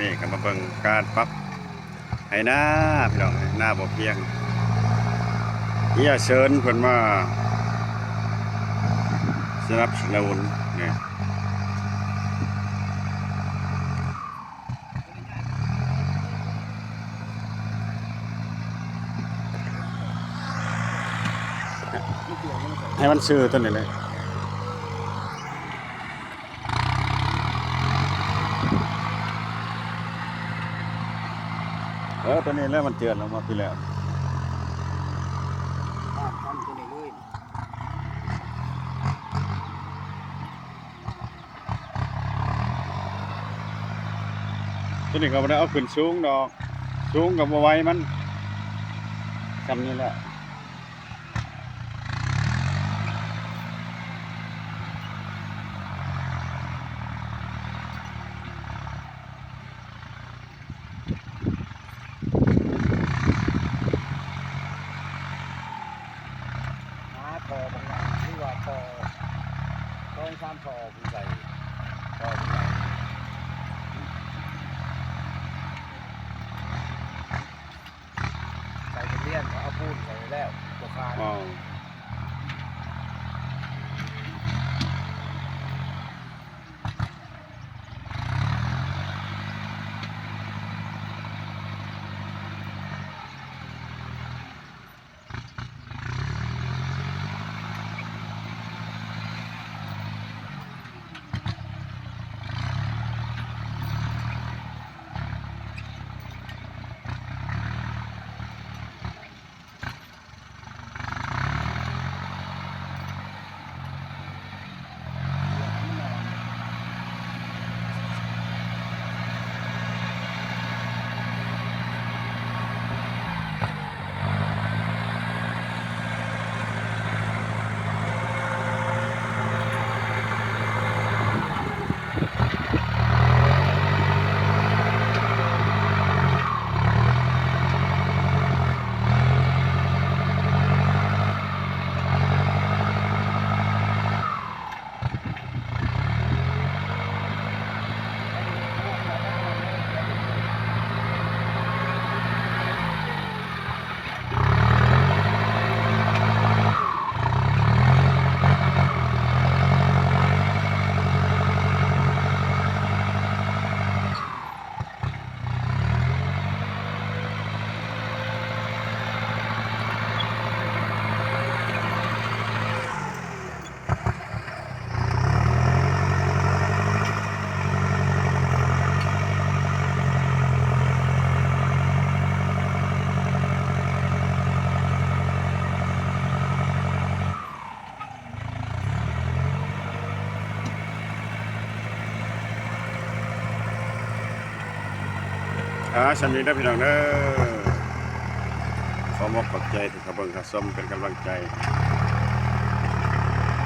ນີ້ກໍມາເບິ່ງການປັບໄຮ່ນາພີ່ນ້ອງ, ນາບໍ່ພຽງ. ເອີຍ ເຊີນເພິ່ນມາສະໜັບສະໜູນນີ້. ໃຫ້ມັນຊື່ຕົວນີ້ແຫຼະ. ເອີ ຕົວນີ້ແຫຼະ ມັນເຈື່ອນອອກມາພີ້ແລ້ວ. ຕົວນີ້ກໍບໍ່ໄດ້ເອົາຂຶ້ນສູງດອກ, ສູງກໍບໍ່ໄຫວມັນ, ຊ່ຳນີ້ແຫຼະ. ຫາທໍ່ບັກໃຫຍ່ ຫຼືວ່າທໍ່ສອງສາມທໍ່ ໃສ່ທໍ່ບັກໃຫຍ່ ໃສ່ເປັນລຽນ ເຂົາເອົາປູນໃສ່ແລ້ວ ບໍ່ຄານ. ອ່າ ສ່ຳນີ້ເດີພີ່ນ້ອງເດີ. ຂໍບອກຂອບໃຈທີ່ເຂົ້າເບິ່ງເຂົ້າຊົມເປັນກຳລັງໃຈ.